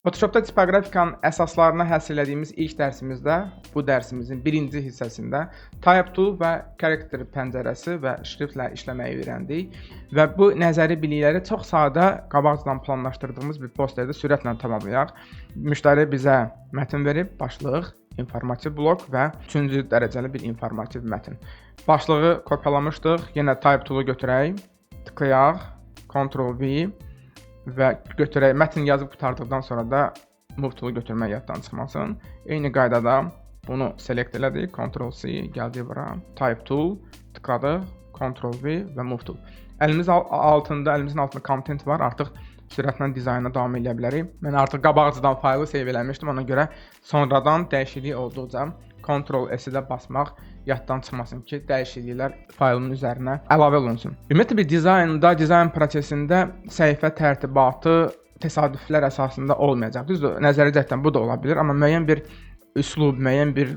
Photoshopda tipoqrafikanın əsaslarına həsr elədiyimiz ilk dərsimizdə, bu dərsimizin birinci hissəsində Type Tool və Character pəncərəsi və şriftlə işləməyi öyrəndik və bu nəzəri bilikləri çox sadə, qabaqcadan planlaşdırdığımız bir posterdə sürətlə tamamlayaq. Müştəri bizə mətn verib, başlıq, informativ blok və üçüncü dərəcəli bir informativ mətn. Başlığı kopyalamışdıq. Yenə Type Tool-u götürək, tıklayaq, Ctrl V və götürək. Mətn yazıb qurtardıqdan sonra da Move Tool-u götürmək yaddan çıxmasın. Eyni qaydada bunu select elədik, Ctrl C, gəldik bura, Type Tool, tıkladıq, Ctrl V və Move Tool. Əlimizin altında content var. Artıq sürətlə dizayna davam edə bilərik. Mən artıq qabaqcadan faylı save eləmişdim. Ona görə sonradan dəyişiklik olduqca Ctrl S-ə basmaq yaddan çıxmasın ki, dəyişikliklər faylın üzərinə əlavə olunsun. Ümumiyyətlə bir dizaynda, dizayn prosesində səhifə tərtibatı təsadüflər əsasında olmayacaq. Düzdür, nəzəri cəhətdən bu da ola bilər, amma müəyyən bir üslub, müəyyən bir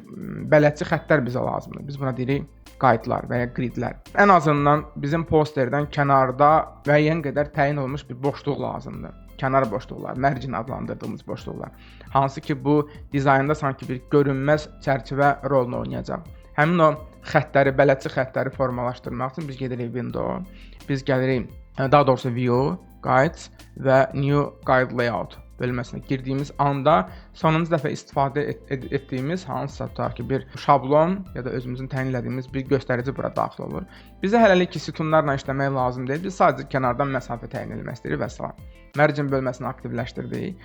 bələdçi xəttlər bizə lazımdır. Biz buna deyirik guide'lar və ya gridlər. Ən azından bizim posterdən kənarda müəyyən qədər təyin olunmuş bir boşluq lazımdır. Kənar boşluqlar, margin adlandırdığımız boşluqlar. Hansı ki bu dizaynda sanki bir görünməz çərçivə rolunu oynayacaq. Həmin o xəttləri, bələdçi xəttləri formalaşdırmaq üçün biz gedirik Window, biz gəlirik, daha doğrusu View, Guides və New Guide Layout bölməsinə girdiyimiz anda sonuncu dəfə istifadə etdiyimiz hansısa, tutaq ki, bir şablon ya da özümüzün təyin elədiyimiz bir göstərici bura daxil olur. Bizə hələlik ki sütunlarla işləmək lazım deyil. Biz sadəcə kənardan məsafə təyin etmək istəyirik və salam. Margin bölməsini aktivləşdirdik.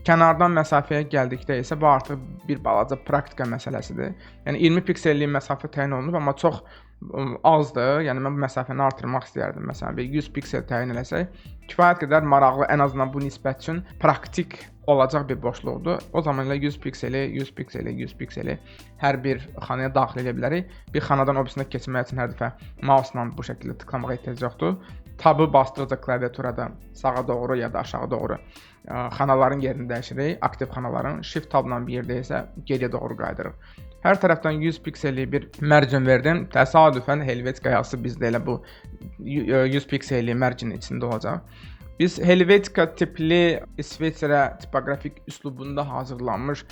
Kənardan məsafəyə gəldikdə isə bu artıq bir balaca praktika məsələsidir. Yəni 20 piksellik məsafə təyin olunub, amma çox azdır. Yəni mən bu məsafəni artırmaq istəyərdim. Məsələn, bir 100 piksel təyin eləsək, kifayət qədər maraqlı, ən azından bu nisbət üçün praktik olacaq bir boşluqdur. O zaman elə 100 pikseli, 100 pikseli, 100 pikseli hər bir xanaya daxil edə bilərik. Bir xanadan o birisinə keçmək üçün hər dəfə mouse-la bu şəkildə tıklamağa ehtiyac yoxdur. Tabı basdıqca klaviaturada sağa doğru ya da aşağı doğru xanaların yerini dəyişirik. Aktiv xanaların. Shift tabla bir yerdə isə geriyə doğru qayıdırıq. Hər tərəfdən 100 piksellik bir margin verdim. Təsadüfən Helvetica yazısı bizdə elə bu 100 piksellik marginin içində olacaq. Biz Helvetica tipli İsveçrə tipoqrafik üslubunda hazırlanmış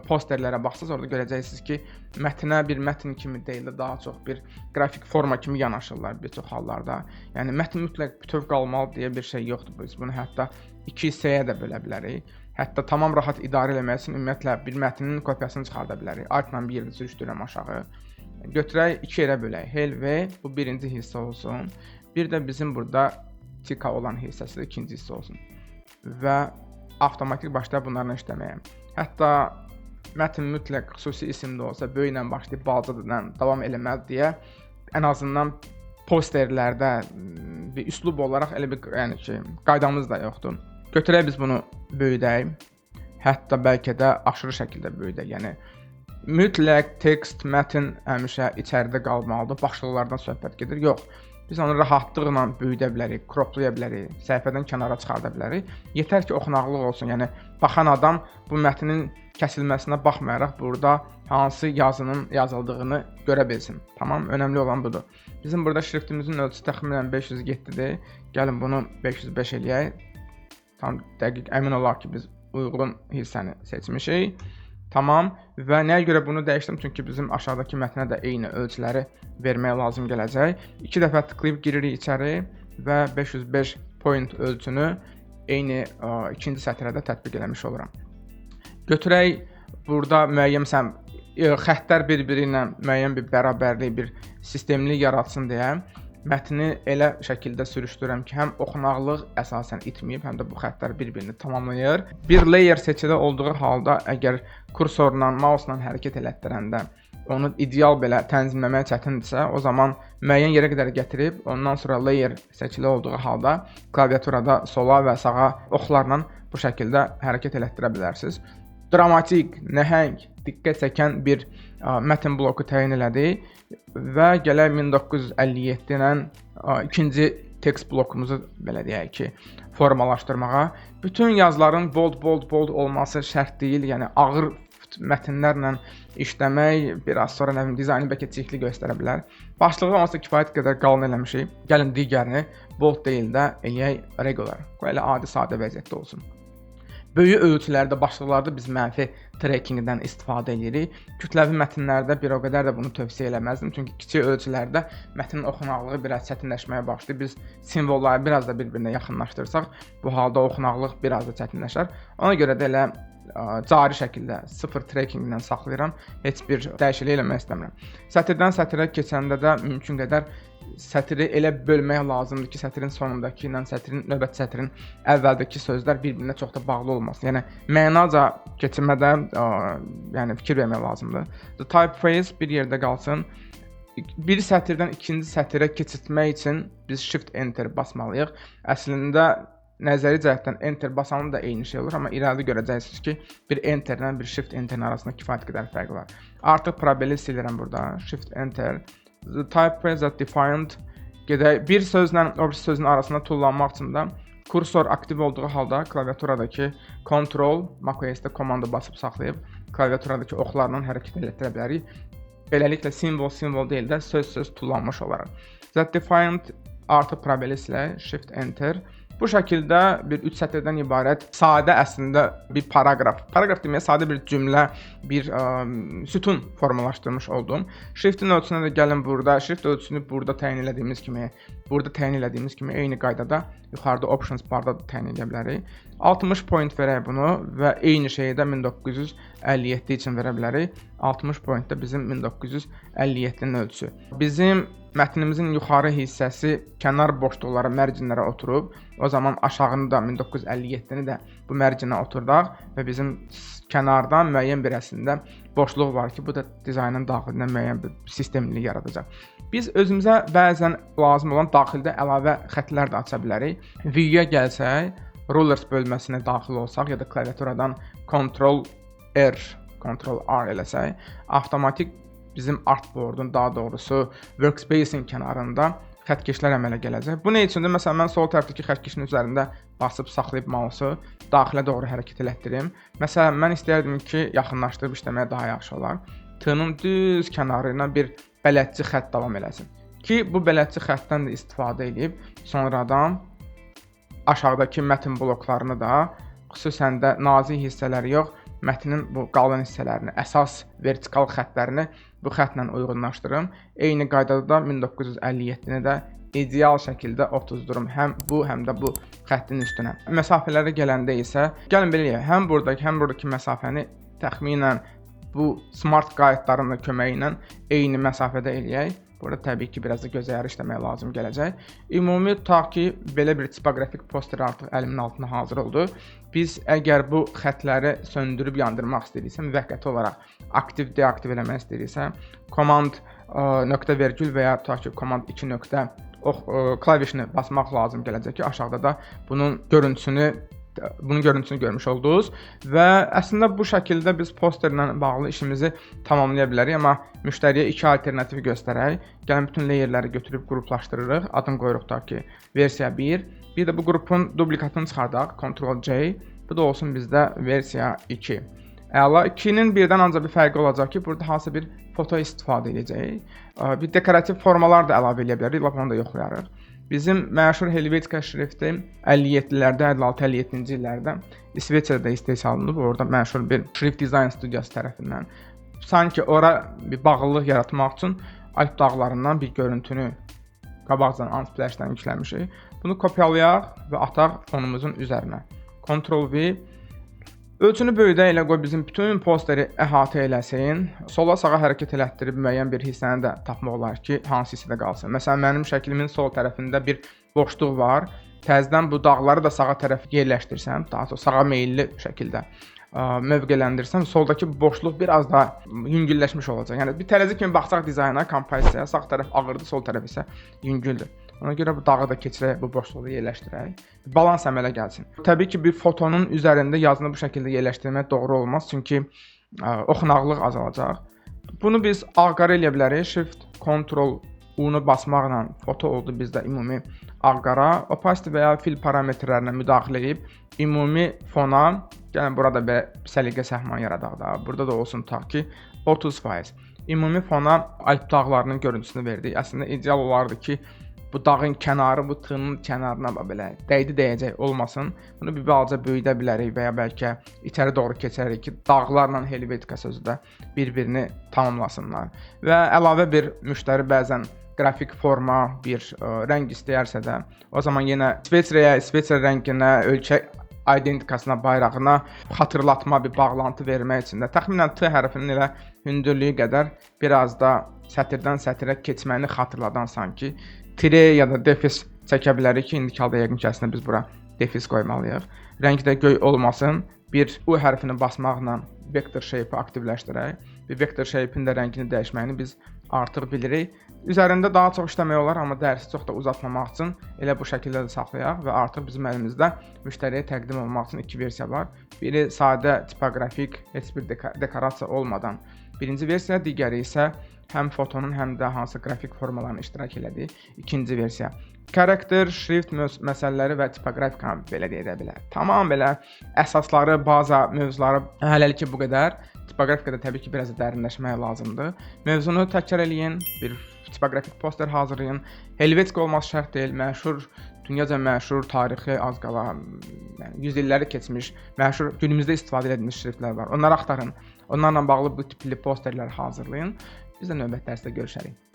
posterlərə baxsaz, orada görəcəksiniz ki, mətnə bir mətn kimi deyil də daha çox bir qrafik forma kimi yanaşırlar bir çox hallarda. Yəni mətn mütləq bütöv qalmalı deyə bir şey yoxdur. Biz bunu hətta iki hissəyə də bölə bilərik. Hətta tamam rahat idarə eləmək üçün ümumiyyətlə bir mətnin kopyasını çıxarda bilərik. Alt-la bir yerdə sürüşdürürəm aşağı. Götürək, iki yerə bölək. Hel V bu birinci hissə olsun. Bir də bizim burada tika olan hissəsi də ikinci hissə olsun. Və avtomatik başlayaq bunlarla işləməyə. Hətta mətn mütləq xüsusi isimdə olsa, böyüklə başlayıb balacadan davam eləməli deyə ən azından posterlərdə bir üslub olaraq elə bir, yəni ki, qaydamız da yoxdur. Götürək biz bunu böyüdək. Hətta bəlkə də aşırı şəkildə böyüdək. Yəni mütləq tekst, mətn həmişə içəridə qalmalıdır. Başlıqlardan söhbət gedir. Yox. Biz onu rahatlıqla böyüdə bilərik, croplaya bilərik, səhifədən kənara çıxarda bilərik. Yetər ki, oxunaqlıq olsun. Yəni baxan adam bu mətnin kəsilməsinə baxmayaraq burada hansı yazının yazıldığını görə bilsin. Tamam, önəmli olan budur. Bizim burada şriftimizin ölçüsü təxminən 507-dir. Gəlin bunu 505 eləyək. Tam dəqiq əmin olaq ki, biz uyğun hissəni seçmişik. Tamam. Və nəyə görə bunu dəyişdim? Çünki bizim aşağıdakı mətnə də eyni ölçüləri vermək lazım gələcək. İki dəfə tıklayıb giririk içəri və 505 point ölçünü eyni ikinci sətrə də tətbiq eləmiş oluram. Götürək burada müəyyən, məsələn, xəttlər bir-biri ilə müəyyən bir bərabərlik, bir sistemli yaratsın deyə mətni elə şəkildə sürüşdürürəm ki, həm oxunaqlıq əsasən itməyib, həm də bu xəttlər bir-birini tamamlayır. Bir layer seçili olduğu halda əgər kursorla, mouse-la hərəkət elətdirəndə onu ideal belə tənzimləmək çətindirsə, o zaman müəyyən yerə qədər gətirib, ondan sonra layer seçili olduğu halda klaviaturada sola və sağa oxlarla bu şəkildə hərəkət elətdirə bilərsiniz. Dramatik, nəhəng, diqqət çəkən bir mətn bloku təyin elədik və gələk 1957 ilə ikinci tekst blokumuzu belə deyək ki, formalaşdırmağa. Bütün yazıların bold, bold, bold olması şərt deyil. Yəni ağır mətnlərlə işləmək biraz sonra nə bilim dizaynı bəlkə çirkli göstərə bilər. Başlığı onsuz da kifayət qədər qalın eləmişik. Gəlin digərini bold deyil də eləyək regular. Qoy elə adi sadə vəziyyətdə olsun. Böyük ölçülərdə, başlıqlarda biz mənfi trackingdən istifadə edirik. Kütləvi mətnlərdə bir o qədər də bunu tövsiyə eləməzdim. Çünki kiçik ölçülərdə mətnin oxunaqlığı biraz çətinləşməyə başlayır. Biz simvolları biraz da bir-birinə yaxınlaşdırsaq, bu halda oxunaqlıq biraz da çətinləşər. Ona görə də elə cari şəkildə sıfır trackingdən saxlayıram. Heç bir dəyişiklik eləmək istəmirəm. Sətirdən sətirə keçəndə də mümkün qədər sətri elə bölmək lazımdır ki, sətrin sonundakı ilə sətrin növbəti sətrin əvvəldəki sözlər bir-birinə çox da bağlı olmasın. Yəni mənaca keçirmədə yəni fikir vermək lazımdır. The typeface bir yerdə qalsın. Bir sətirdən ikinci sətirə keçirtmək üçün biz Shift Enter basmalıyıq. Əslində nəzəri cəhətdən Enter basanda da eyni şey olur, amma irəlidə görəcəksiniz ki, bir Enter ilə bir Shift Enterin arasında kifayət qədər fərq var. Artıq probeli silirəm burada. Shift Enter. The typeface that defined gedək bir sözlə o bir sözün arasında tullanmaq üçün də kursor aktiv olduğu halda klaviaturadakı Ctrl, macOS-də komanda basıb saxlayıb klaviaturadakı oxlarla hərəkət elətdirə bilərik. Beləliklə simvol simvol deyil də söz-söz tullanmış olaraq. That defined artıq probeli silək, Shift Enter. Bu şəkildə bir 3 sətirdən ibarət sadə əslində bir paraqraf. Paraqraf deməyə sadə bir cümlə, bir sütun formalaşdırmış oldum. Şriftin ölçüsünə də gəlin burada. Şrift ölçüsünü burada təyin elədiyimiz kimi, burada təyin elədiyimiz kimi eyni qaydada yuxarıda options barda da təyin edə bilərik. 60 point verək bunu və eyni şeyi də 1957 üçün verə bilərik. 60 point da bizim 1957-nin ölçüsü. Bizim mətnimizin yuxarı hissəsi kənar boşluqlara, mərcinlərə oturub. O zaman aşağını da 1957-ni də bu mərcinə oturdaq və bizim kənardan müəyyən bir əslində boşluq var ki, bu da dizaynın daxilində müəyyən bir sistemlilik yaradacaq. Biz özümüzə bəzən lazım olan daxildə əlavə xətlər də aça bilərik. View-yə gəlsək, Rulers bölməsinə daxil olsaq ya da klaviaturadan Ctrl R, Ctrl R eləsək, avtomatik bizim artboardun, daha doğrusu workspace-in kənarında xəttkeşlər əmələ gələcək. Bu nə üçündür? Məsələn, mən sol tərəfdəki xəttkeşin üzərində basıb saxlayıb mausu daxilə doğru hərəkət elətdirim. Məsələn, mən istəyərdim ki, yaxınlaşdırıb işləməyə daha yaxşı olar. T-nın düz kənarı ilə bir bələdçi xətt davam eləsin. Ki, bu bələdçi xəttdən də istifadə edib sonradan aşağıdakı mətn bloklarını da, xüsusən də nazik hissələri yox, mətnin bu qalın hissələrini, əsas vertikal xəttlərini bu xəttlə uyğunlaşdırım. Eyni qaydada da 1957-ni də ideal şəkildə otuzdurum. Həm bu, həm də bu xəttin üstünə. Məsafələrə gələndə isə, gəlin belə deyək, həm buradakı, həm buradakı məsafəni təxminən bu smart guide-ların da köməyi ilə eyni məsafədə eləyək. Burada təbii ki, biraz da göz ayarı işləmək lazım gələcək. Ümumi tutaq ki, belə bir tipoqrafik poster artıq əlimin altına hazır oldu. Biz əgər bu xətləri söndürüb yandırmaq istəyiriksə, müvəqqəti olaraq aktiv, deaktiv eləmək istəyiriksə, command nöqtə vergül və ya tutaq ki, command 2 nöqtə ox klavişini basmaq lazım gələcək ki, aşağıda da bunun görüntüsünü görmüş oldunuz və əslində bu şəkildə biz posterlə bağlı işimizi tamamlaya bilərik, amma müştəriyə iki alternativi göstərək. Gəlin bütün layerləri götürüb qruplaşdırırıq. Adını qoyuruq tutaq ki, versiya 1. Bir də bu qrupun duplikatını çıxardaq, Ctrl C. Bu da olsun bizdə versiya 2. Əla, 2-nin birdən ancaq bir fərqi olacaq ki, burada hansısa bir foto istifadə edəcəyik. Bir dekorativ formalar da əlavə eləyə bilərik, lap onu da yoxlayarıq. Bizim məşhur Helvetica şrifti 57-lərdə, 56-57-ci illərdə İsveçrədə istehsal olunub, orada məşhur bir şrift dizayn studiyası tərəfindən. Sanki ora bir bağlılıq yaratmaq üçün Alp dağlarından bir görüntünü qabaqcadan Unsplash-dan yükləmişik. Bunu kopyalayaq və ataq fonumuzun üzərinə. Ctrl V. Ölçünü böyüdək, elə qoy bizim bütün posteri əhatə eləsin. Sola sağa hərəkət elətdirib müəyyən bir hissəni də tapmaq olar ki, hansı hissədə qalsın. Məsələn, mənim şəklimin sol tərəfində bir boşluq var. Təzədən bu dağları da sağa tərəf yerləşdirsəm, daha çox sağa meyilli şəkildə mövqeləndirsəm, soldakı boşluq biraz daha yüngülləşmiş olacaq. Yəni bir tərəzi kimi baxsaq dizayna, kompozisiyaya, sağ tərəf ağırdır, sol tərəf isə yüngüldür. Ona görə bu dağı da keçirək, bu boşluğu yerləşdirək. Balans əmələ gəlsin. Təbii ki, bir fotonun üzərində yazını bu şəkildə yerləşdirmək doğru olmaz, çünki oxunaqlıq azalacaq. Bunu biz ağ-qara eləyə bilərik. Shift, Ctrl, U-nu basmaqla foto oldu bizdə ümumi ağ-qara. Opacity və ya fill parametrlərinə müdaxilə edib ümumi fona, gəlin burada belə səliqə səhman yaradaq da. Burada da olsun tutaq ki, 30%. Ümumi fona Alp dağlarının görüntüsünü verdik. Əslində ideal olardı ki, Bu dağın kənarı, bu tığın kənarına belə dəydi dəyəcək olmasın. Bunu bir balaca böyüdə bilərik və ya bəlkə içəri doğru keçərik ki, dağlarla Helvetika sözü də bir-birini tamamlasınlar. Və əlavə bir müştəri bəzən qrafik forma, bir rəng istəyərsə də, o zaman yenə İsveçrəyə, İsveçrə rənginə, ölkə identikasına, bayrağına xatırlatma, bir bağlantı vermək üçün də təxminən T hərfinin elə hündürlüyü qədər biraz da sətirdən sətirə keçməni xatırladan sanki tire ya da defis çəkə bilərik ki, indiki halda yəqin ki, əslində biz bura defis qoymalıyıq. Rəng də göy olmasın. Bir U hərfini basmaqla vector shape-i aktivləşdirək. Bir vector shape-in də rəngini dəyişməyini biz artıq bilirik. Üzərində daha çox işləmək olar, amma dərsi çox da uzatmamaq üçün elə bu şəkildə də saxlayaq və artıq bizim əlimizdə müştəriyə təqdim olunmaq üçün iki versiya var. Biri sadə tipoqrafik, heç bir dekorasiya olmadan birinci versiya, digəri isə həm fotonun, həm də hansı qrafik formaların iştirak elədiyi ikinci versiya. Karakter, şrift məsələləri və tipoqrafika belə deyə bilər. Tamam belə əsasları, baza mövzuları hələlik ki bu qədər. Tipoqrafikada təbii ki, biraz da dərinləşmək lazımdır. Mövzunu təkrar eləyin, bir tipoqrafik poster hazırlayın. Helvetika olması şərt deyil, məşhur, dünyaca məşhur, tarixi az qala, yəni 100 illəri keçmiş, məşhur günümüzdə istifadə edilmiş şriftlər var. Onları axtarın. Onlarla bağlı bu tipli posterlər hazırlayın. Biz də növbəti dərsdə görüşərik.